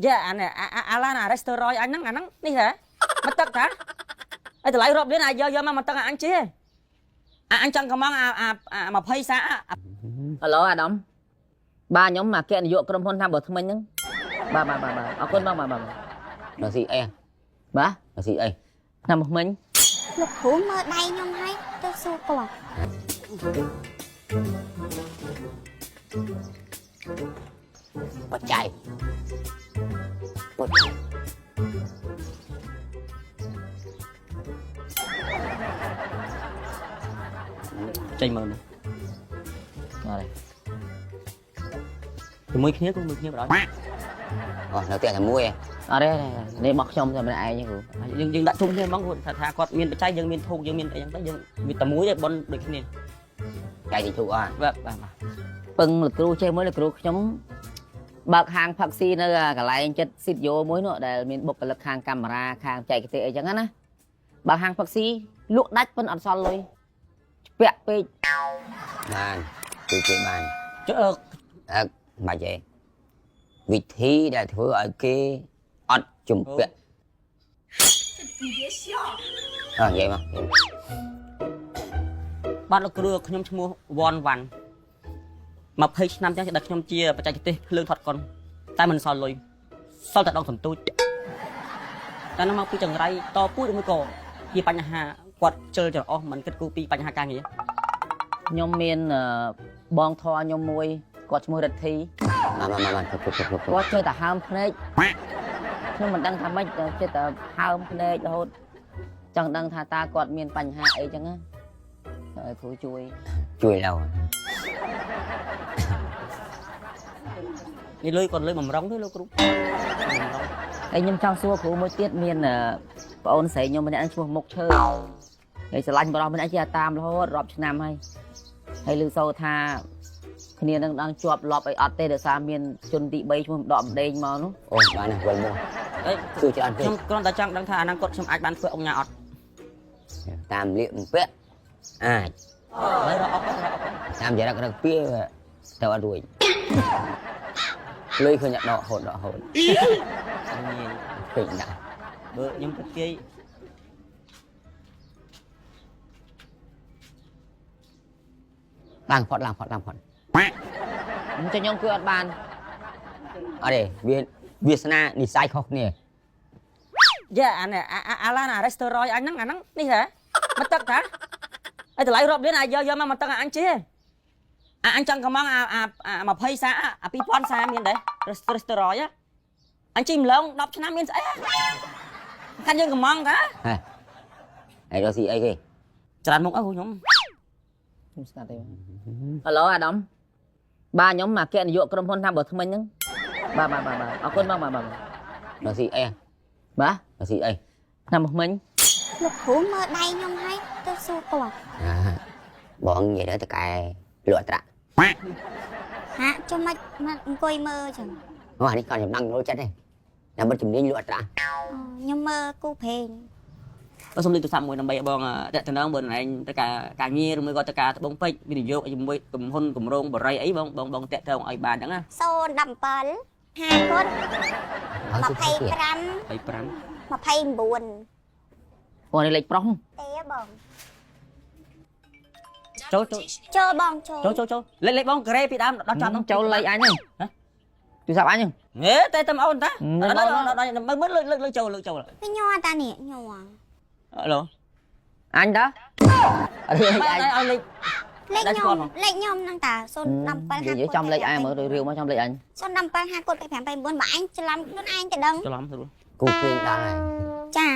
យ៉ាអានេះអាឡានអា restaurant អញហ្នឹងអាហ្នឹងនេះហ៎មកទឹកតាអីតម្លៃរាប់លានអាចយកយកមកមកទឹកអញជិះអាអញចង់កំងអាអា20សា ហៅឡូអាដាមបាទខ្ញុំអគ្គនាយកក្រុមហ៊ុនថាបើថ្មិញហ្នឹងបាទបាទបាទបាទអរគុណបងបាទបាទ រកស៊ីអី បាទ រកស៊ីអី ឆ្នាំថ្មិញ លោកគ្រូមើលដៃខ្ញុំហើយទៅសួរគាត់ បច្ច័យបច្ច័យ ចេញមកនេះ អត់ ជាមួយគ្នាក៏មួយគ្នាបណ្ដោយ អូនៅផ្ទះតែមួយឯង អត់ទេនេះរបស់ខ្ញុំតែម្នាក់ឯងទេគ្រូ យើងយើងដាក់ជុំគ្នាហ្មងគាត់ថាគាត់មានបច្ច័យយើងមានធូកយើងមានអីចឹងទៅយើងវាតែមួយទេប៉ុនដូចគ្នា ចៃទីធូអត់ បាទបាទបាទ ពឹងលោកគ្រូចេះមួយលោកគ្រូខ្ញុំបើកហាងផឹកស៊ីនៅកន្លែងចិត្តស៊ីតយ៉ូមួយនោះដែលមានបុគ្គលិកខាងកាមេរ៉ាខាងចែកទេសអីចឹងណាបើកហាងផឹកស៊ីលក់ដាច់ប៉ុនអត់សល់លុយពាក់ពេក បានជួយជួយបាន ចុះអឺ អើមិនបាច់ទេវិធីដែលធ្វើឲ្យគេអត់ជំពាក់អើនិយាយមកនិយាយមក បាទលោកគ្រូខ្ញុំឈ្មោះវ៉ាន់វ៉ាន់20ឆ្នាំចាស់ដែលខ្ញុំជាបច្ចេកទេសភ្លើងថតកុនតែមិនសល់លុយសល់តែដងសន្ទូចតែនោះមកពីចង្រៃតពូជឬមួយក៏ជាបញ្ហាគាត់ជិលច្រអូសមិនគិតគូរពីបញ្ហាការងារ ខ្ញុំមានបងធរខ្ញុំមួយគាត់ឈ្មោះរិទ្ធី មកមកមកមកពុបពុបពុប គាត់ចេះតែហើមភ្នែកខ្ញុំមិនដឹងថាម៉េចតែចេះតែហើមភ្នែករហូតចង់ដឹងថាតើគាត់មានបញ្ហាអីចឹងណាឲ្យគ្រូជួយ ជួយឡៅ នេះលុយគាត់លុយបំរុងទេលោកគ្រូបំរុង ហើយខ្ញុំចង់សួរគ្រូមួយទៀតមានប្អូនស្រីខ្ញុំម្នាក់ហ្នឹងឈ្មោះមុកឈើហើយស្រឡាញ់បរិសម្នាក់ជាតាមរហូតរាប់ឆ្នាំហើយហើយឮសូរថាគ្នានឹងដឹងជាប់លប់អីអត់ទេដោយសារមានជនទី3ឈ្មោះម្ដកម្ដេងមកនោះ អូបានណាវិលមក អេ ជួយច្រើនពេក ខ្ញុំគ្រាន់តែចង់ដឹងថាអនាគតខ្ញុំអាចបានធ្វើអង្គញាអត់ តាមលៀកបំពាក់អាច ហើយរកអុករកអុក តាមចរិតរកពៀទៅអត់រួចលុយឃើញតែដកហូតដកហូត ងាយ ឃើញដាក់ បើខ្ញុំគិតគេ ឡើងផុតឡើងផុតឡើងផុត អញ្ចឹងខ្ញុំគឺអត់បាន អត់ទេវាវាសនានិស័យខុសគ្នា យ៉ាអានេះអាឡានអា restaurant អញហ្នឹងអាហ្នឹងនេះហ៎មកទឹកតាអីតម្លៃរាប់លានអាចយកយកមកមកទឹកអញជិះអាអញចង់កំងអាអា20សាអា2000សាមានដែរ restaurant អញជិះម្លង10ឆ្នាំមានស្អីខានយើងកំងតា ហេហើយរកស៊ីអីគេ ច្រើនមុខអើខ្ញុំ ខ្ញុំស្កាត់ទេហៅឡូអាដាមបាទខ្ញុំអគ្គនាយកក្រុមហ៊ុនថាបើថ្មិញហ្នឹងបាទបាទបាទបាទអរគុណបងបាទបាទ រកស៊ីអី បាទ រកស៊ីអី ឆ្នាំថ្មិញ លោកគ្រូមើលដៃខ្ញុំហើយទៅសួរគាត់ អាបងនិយាយទៅតកែលក់ត្រាក់ ហាក់ចុះមិនមកអង្គុយមើលចឹង អូអានេះគាត់ចំណងយល់ចិត្តទេតែមិនជំនាញលក់ត្រាក់ អូខ្ញុំមើលគូព្រេង បើសុំលេខទូរស័ព្ទមួយដើម្បីឲ្យបងតាក់ទងបើឯងទៅការការងារឬមួយក៏ទៅការត្បូងពេជ្រវិនិយោគជាមួយក្រុមហ៊ុនគម្រោងបរិយអីបងបងបងតាក់ទងឲ្យបានហ្នឹងណា 017 5គុត25 25 29 អូនេះលេខប្រុស ទេបង ចូលចូល ចូលបងចូល ចូលចូលចូលលេខលេខបងការ៉េពីដើមដល់ចាប់ ហ្នឹងចូលលេខអញហ្នឹងទូរស័ព្ទអញហ្នឹង ហេតែតែអូនតាដល់ដល់ដល់មើលលើកលើកចូលលើកចូល វាញ័រតានេះញ័រ ឡូ អញតាអត់លេខអញ ឲ្យលេខ លេខខ្ញុំលេខខ្ញុំហ្នឹងតា017 និយាយចំលេខអញមើលរាវមកចំលេខអញ 017 5គុត25 29បើអញច្រឡំខ្លួនឯងទៅដឹង ច្រឡំស្រួល គូពេងដល់ហើយ ចា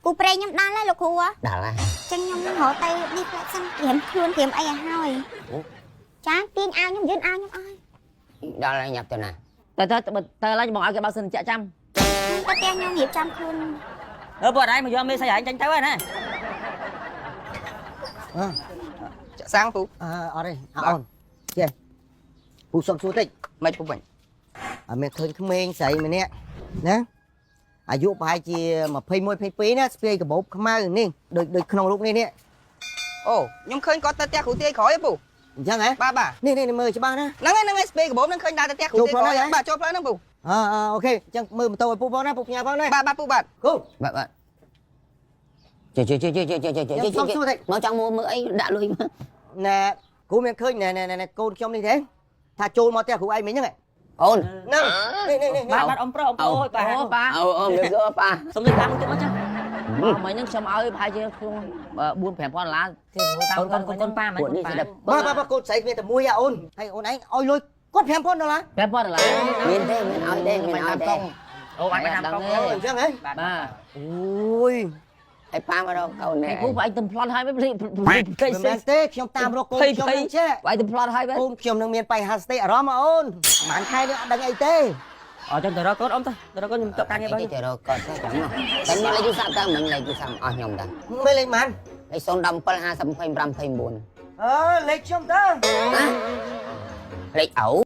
គូព្រេងខ្ញុំដល់ហើយលោកគ្រូ ដល់ហើយ ចឹងខ្ញុំរកទៅនេះផ្លែសិនត្រៀមខ្លួនត្រៀមអីឲ្យហើយចាទាញអាវខ្ញុំយឺនអាវខ្ញុំអស់ ដល់ហើយញាប់ទៅណា តែទៅទៅឡើយបងឲ្យគេបើកសិនចាក់ចាំ ខ្ញុំទៅផ្ទះខ្ញុំរៀបចំខ្លួន អឺបងឯងមកយកមេស្អីឯងចាញ់ទៅហើយណា ចាក់សាំងពូ អឺអត់ទេអអូនចេះពូសុំសួរតិច មិនពូវិញ អត់មានឃើញក្មេងស្រីម្នាក់ណាអាយុប្រហែលជា21 22ណាស្ពាយកាបូបខ្មៅនេះដូចដូចក្នុងរូបនេះនេះ អូខ្ញុំឃើញគាត់ទៅផ្ទះគ្រូទាយក្រោយហ៎ពូ អញ្ចឹងហ៎ បាទបាទ នេះនេះមើលច្បាស់ណា ហ្នឹងហើយហ្នឹងហើយស្ពេកាបូបហ្នឹងឃើញដើរទៅផ្ទះគ្រូទាយក្រោយ ចូលផ្លូវហ្នឹងហ៎ បាទចូលផ្លូវហ្នឹងពូ អើអើ OK អញ្ចឹងមើលម៉ូតូឲ្យពូផងណាពូផ្ញើផងណា បាទបាទពូបាទ គ្រូ បាទបាទជិះជិះជិះជិះជិះជិះជិះ ខ្ញុំសុំសួរតិច មកចង់មើលមើលអីដាក់លុយមក ណែគ្រូមានឃើញណែណែណែកូនខ្ញុំនេះទេថាចូលមកផ្ទះគ្រូឯងមិញហ្នឹង អូន ហ្នឹងនេះនេះនេះ បាទបាទអ៊ំប្រុសអ៊ំប្រុសអូយបាទ អូប៉ា អូអូមានសួរប៉ា សុំលេខតាមមួយទៀតមកចា មកមិញហ្នឹងខ្ញុំឲ្យប្រហែលជាក្នុង4 5000ដុល្លារទេតាមក ូនកូនកូនកូនប៉ាមិន ពួកនេះ ប៉ា ស្ដាប់ បាទបាទបាទកូនស្រីគ្នាតែមួយអាអូនហើយអូនឯងឲ្យលុយគាត់5000ដុល្លារ 5000ដុល្លារ មានទេមានឲ្យទេមានឲ្យទេ អូអញតាមកូន អញ្ចឹងហ៎ បាទ បាទ អូយ ឲ្យប៉ាមករកកូននេះ ឯពូប្រឯងទំប្លន់ហើយមិនភ្លេចភ្លេច មិនមែនទេខ្ញុំតាមរកកូនខ្ញុំនឹងចេះ ប្រឯងទំប្លន់ហើយមែនក ូនខ្ញុំនឹងមានបញ្ហាស្តិអារម្មណ៍អូនប្រហែលខែនេះអត់ដឹងអីទេ អញ្ចឹងទៅរកកូនអ៊ំទៅទៅរកកូនខ្ញុំតបការងារបើ ទៅរកកូនទៅចាំមកតែមានលេខទូរស័ព្ទតើមិនលេខទូរស័ព្ទអស់ខ្ញុំតា មើលលេខប៉ុន្មាន លេខ017 50 25 29 អឺលេខខ្ញុំតើ លេខអូ